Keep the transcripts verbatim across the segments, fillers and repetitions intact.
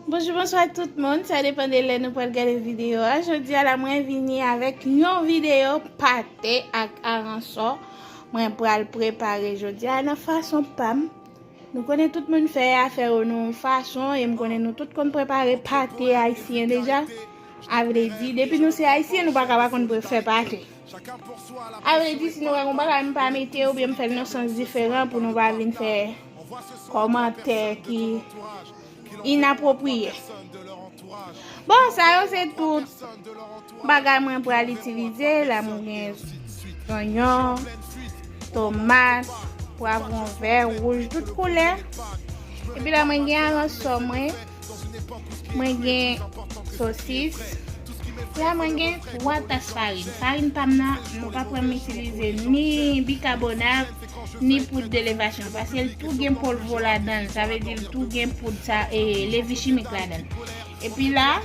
Bonjou, bonswa tout moun. Sa depann de lè nou pral gade videyo a. Jodi a la, mwen vini avèk yon videyo pate ak aransò. Mwen pral prepare jodi a nan fason pa m. Nou konnen tout moun fè afè yo nan yon fason, e m konnen nou tout konn prepare pate ayisyen deja. A vre di, depi nou se ayisyen, nou pa ka pa konn pre-, fè pate. A vre di, si nou wè yon bagay m pa mete, oubyen m fè l nan sans diferan pou nou pa vin fè kòmantè ki inapwopriye. Bon, sa yo se tout bagay mwen pral itilize. La mwen gen zonyon, tomat, pwavwon vè, wouj, tout koulè. Epi la mwen gen aransò mwen. Mwen gen sosis. La mwen gen twa tas farin. Farin pa m nan, nou pa p wè m itilize ni bikabonat, ni poud de levasyon, paske l tou gen polvo ladan l, sa vle di l tou gen poud sa, e, levi chimik ladan l. Epi la,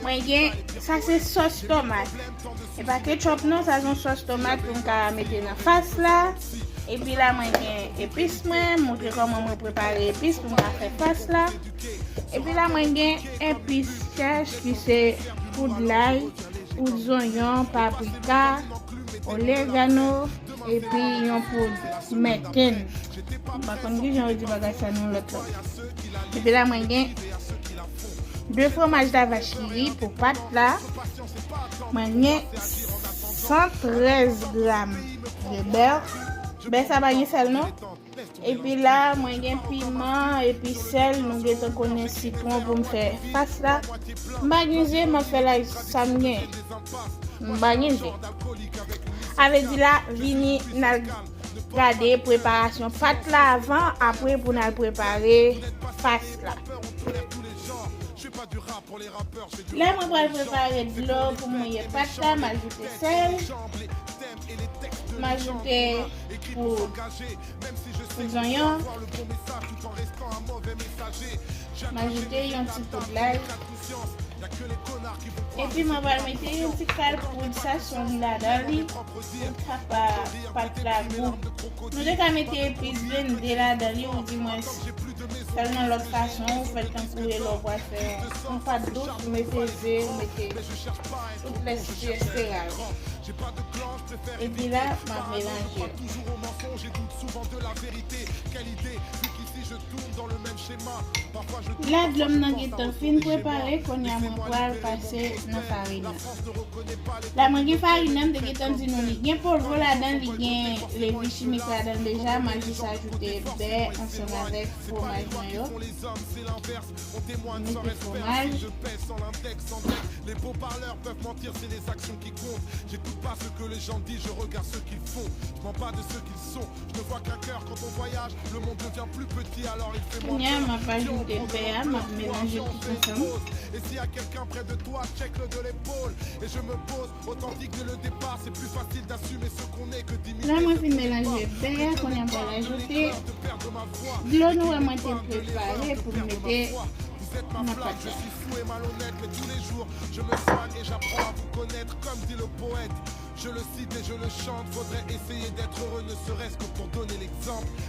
mwen gen, sa se sòs tomat. E pa ketchup non, sa se yon sòs tomat pou m ka mete nan fas la. Epi la, mwen gen epis mwen, montre kòman mwen prepare epis pou m ka fè fas la. Epi la, mwen gen epis chèch ki se poud lay, poud zonyon, paprika, oregano, epi yon poud mèten. M pa konn kijan yo di bagay sa nan lòt lang. Epi la, mwen gen de fromaj davach ki ri pou pat la. Mwen gen san trèz gram de bè. Bè sa pa gen sèl non. Epi la, mwen gen piman, epi sèl, nou gentan konnen sitwon pou m fè fas la. M pa gen ze, m ap fè la sa m gen. M pa gen ze. A vle di la, vini n al gade preparasyon pat la avan, apre pou n al prepare fas la. Lè mwen pral prepare dlo pou mouye pat la, m ajoute sèl, m ajoute poud, poud zonyon, m ajoute yon ti poud lay. Epi mwen pral mete yon ti kal poud sazon ladan li pou l ka ba pat la gou. Nou te ka mete epis blende ladan li, oudimwens fè l nan lòt fason, ou fè l tankou e lè w pral fè yon pat dous, ou mete ze, ou mete tout lès, etsetera. Epi la, m ap melanje. La, dlo m nan gentan fin prepare, kounye a mwen pral pase nan farin nan. La, mwen gen farin nan, m te gentan di nou li gen polvo ladan, li gen levi chimik ladan deja, m a jis ajoute bè ansanm avèk fromaj mwen yo. M mete fromaj. Kounye a, m ap ajoute bè a, m ap melanje tout ansanm. La, mwen fin melanje bè a, kounye a, m pral ajoute dlo nou wè mwen te prepare pou m mete nan pat la.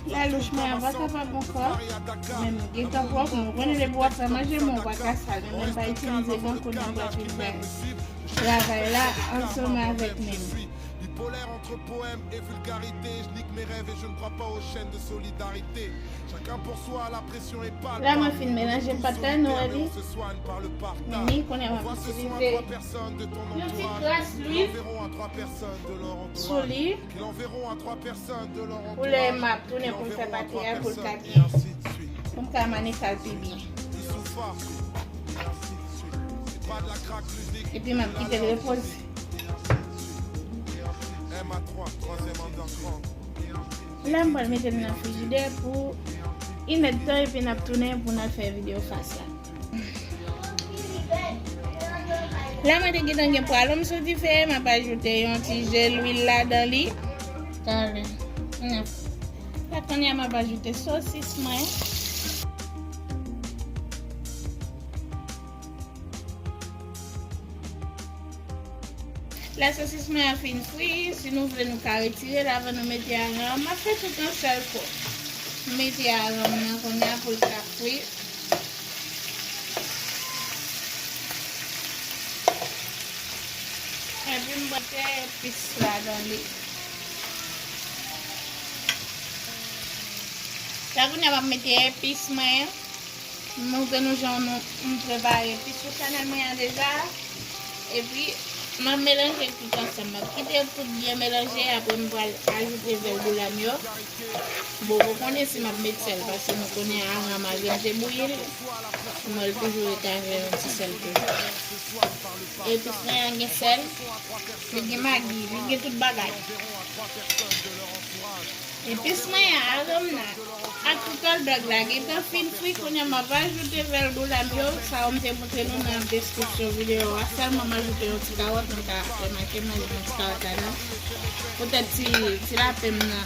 Lalouch mwen an pa kapab ankò. Men m gentan pwòp, nou konnen depi w ap fè manje, men w pa ka sal. Mwen menm pa itilize bon kounye a m pral fin fè travay la ansanm avèk men m. La, mwen fin melanje pat la, nou wè li. Men ni kounye a m ap itilize yon ti kras lwil sou li. Pou lè m ap tounen pou m fè pate a, pou l ka byen, pou m ka mane sa l pi byen. Epi m ap kite l repoze. La, m pral mete l nan frijidè pou inèdtan, epi n ap tounen pou n al fè videyo fas la. La, mwen te gentan gen pwalo m sou dife, m ap ajoute yon ti je lwil ladan li. Talè. La, kounye a, m ap ajoute sosis mwen. La sosis mwen an fin fri, si nou vle nou ka retire l avan nou mete aran an. M ap fè tout an sèl kou. M mete aran m nan kounye a pou l ka fri. Mete epis ladan li. La kounye a m ap mete epis mwen. M montre nou jan nou, m prepare epis sou chanèl mwen an deja. Epi, m ap melanje tout ansanm. M ap kite tout byen melanje, apre m pral ajoute vèl goulam yo. Bon, nou konnen si m ap met sèl, paske nou konnen avan, malgre m te bouyi l, mwen l toujou rete avè yon ti sèl toujou. Epis mwen an gen sèl, li gen magi, li gen tout bagay. Epis mwen an, aranm nan, ak tout lòt blag la gentan fin fri, kounye a m ap ajoute vèl goulam yo, sa yo m te montre nou nan deskripsyon videyo a, sèlman m ajoute yon ti kawòt, nou ka remake m ajoute yon ti kawòt ladan. Poutèt ti, ti lapen m nan,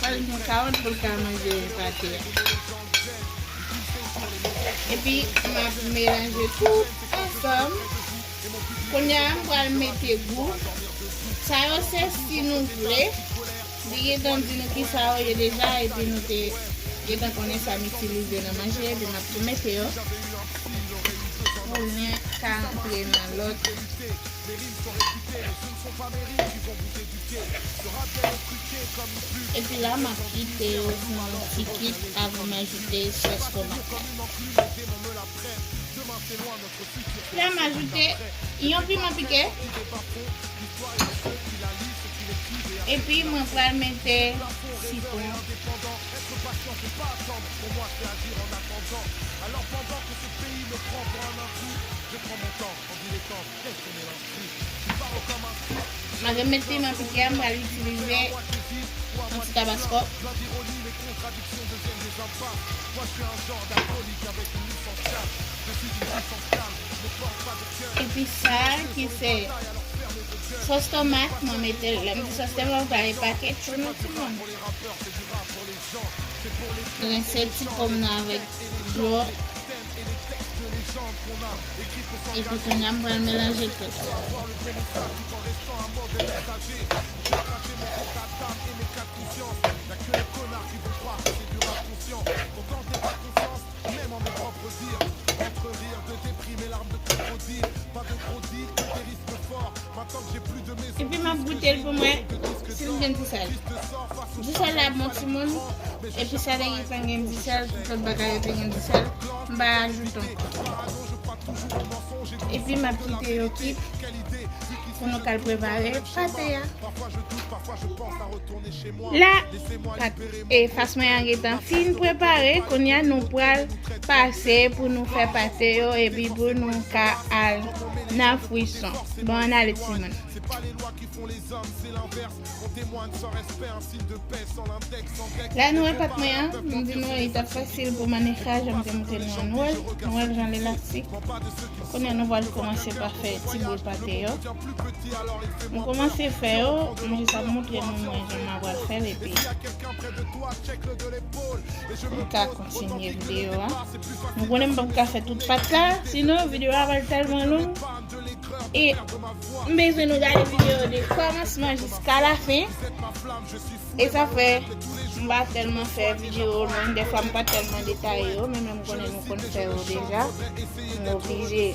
fòk li gen kawòt pou l ka manje pate a. Epi, m ap melanje tout ansanm. Kounye a, m pral mete gou. Sa yo se si nou vle. Li gentan di nou ki sa yo ye deja, epi nou te gentan konnen sa m itilize nan manje, epi m ap tou mete yo. Pou len ka antre nan lòt. Epi la, m ap kite yo pou yon ti kwit avan m ajoute sòs tomat la. La, m ajoute yon piman pike. Epi, mwen pral mete sitwon. Malgre m met piman pike a, m pral itilize yon ti tabasko. Epi sa ki se sòs tomat, mwen mete l. Lè m di sòs tomat, ou pa epake tchoul non, timoun. Rense ti pòm nan avèk dlo. Epi kounye a, m pral melanje tout. Epi m ap goute l pou m wè si l gen disèl. Disèl la bon timoun. Epi sa te gentan gen disèl, tout lòt bagay yo te gen disèl. M pa ajoute ankò. Epi m ap kite yo kwit pou nou ka al prepare pate a. La, pat, e, fas mwen an gentan fin prepare. Kounye a, nou pral pase pou nou fè pate yo, epi pou nou ka al nan frison. Bon, ann ale, timoun. La, nou wè pat mwen an, m di nou, li t ap fasil pou mannechaj, jan m te montre nou an, nou wè l, nou wè l jan l elastik. Kounye a, nou pral kòmanse pa fè ti boul pate yo. M kòmanse fè yo, m jis ap montre nou mwen jan m pral fè l, epi nou ka kontinye videyo a. Nou konnen m p ap ka fè tout pat la, sinon videyo a pral tèlman long. E m bezwen nou gade videyo de kòmansman jiska lafen. E sa fè m pa tèlman fè videyo long, dèfwa m pa tèlman detaye yo, men, men m konnen nou konn fè yo deja. Nou oblije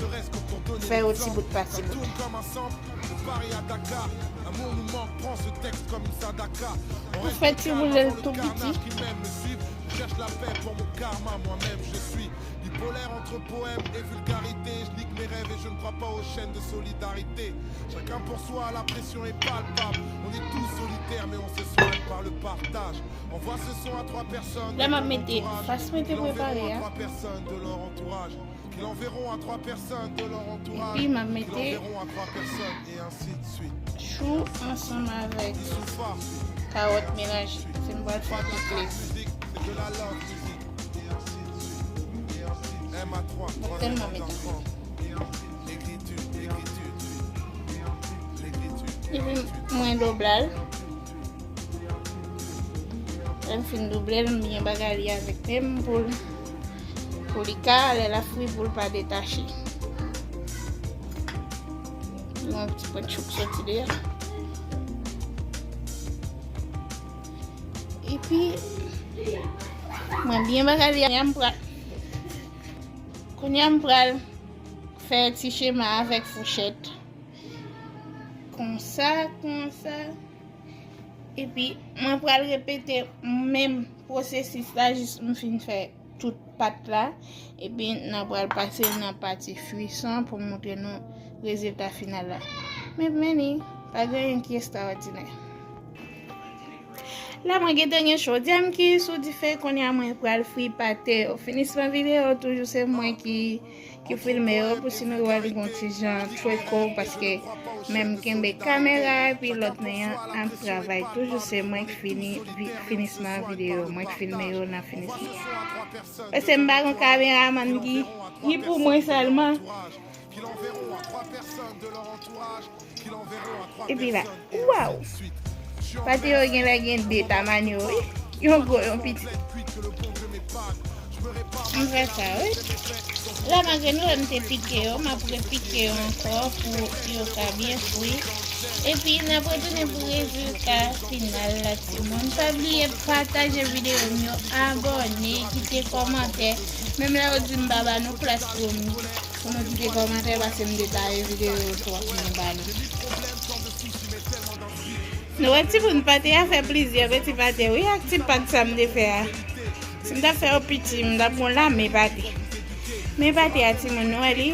fè yo ti bout pa ti bout. Ou fè ti boul tou piti. Bipolaire entre poème et vulgarité, je nique mes rêves et je ne crois pas aux chaînes de solidarité. Chacun pour soi, la pression est palpable. On est tous solitaires, mais on se soigne par le partage. Envoie ce son à trois personnes de ton entourage, qui l'enverront à trois personnes de leur entourage, qui l'enverront à trois personnes de leur entourage, qui l'enverront à trois personnes, et ainsi de suite. Chou ansanm avèk kawòt melanje. Se m pral fè tout li. M ap tèlman met ankò. Epi mwen doble l. Lè m fin doble l, m byen bagay li avèk men m pou l, pou li ka, lè l ap fri, pou l pa detache. Yon ti pwen chouk soti deyò. Epi, mwen byen bagay li, kounye a m pral, kounye a m pral fè ti chema avèk fouchèt. Konsa, konsa. Epi, mwen pral repete menm pwosesis la jis m fin fè tout pat la. Epi, n a pral pase nan pati frison pou m montre nou rezilta final la. Men, men li, pa gen anyen ki estrawòdinè. La, mwen gentan gen chodyè m ki sou dife, kounye a mwen pral fri pate yo. Finisman videyo, toujou se mwen ki, ki filme yo, pou si nou wè li gon ti jan tchweko, paske menm kenbe kamera, epi lòt men an ap travay. Toujou se mwen ki fini vi-, finisman videyo, mwen ki filme yo nan finisman. Paske m pa gon kameramann ki, ki pou mwen sèlman. Epi la, waw! Pate yo genlè gen de ta manyo, wi. Yon gwo, yon piti. M fè sa, wi. La, malgre nou wè m te pike yo, m ap repike yo ankò pou yo ka byen fri. Epi, n ap retounen pou rezilta final la, timoun. Pa bliye pataje videyo m yo, abòne, kite kòmantè. Menm lè yo di m pa ba nou plas pou m Pou nou kite kòmantè, paske m detaye videyo yo twòp, men ba nou. Nou wè timoun, pate a fè plizyè peti pate, wi, ak ti pat sa m te fè a. Si m t ap fè yo piti, m t ap gon lame pate. Men pate a, timoun, nou wè li?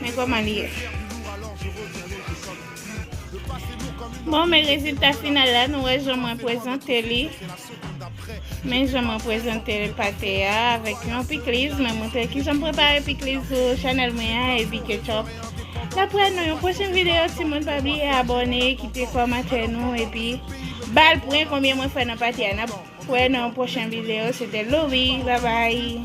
Men kòman li ye. Bon, men rezilta final la, nou wè jan mwen prezante li. Men jan mwen prezante pate a avèk yon pikliz. Mwen montre kijan m prepare pikliz sou chanèl mwen an, epi ketchup. N ap wè nan yon pwochen videyo, timoun, pa bliye abòne, kite kòmantè nou, epi ba l pwen konbyen mwen fè nan pate a. N ap wè nan yon pwochen videyo. Se te Louis, babay.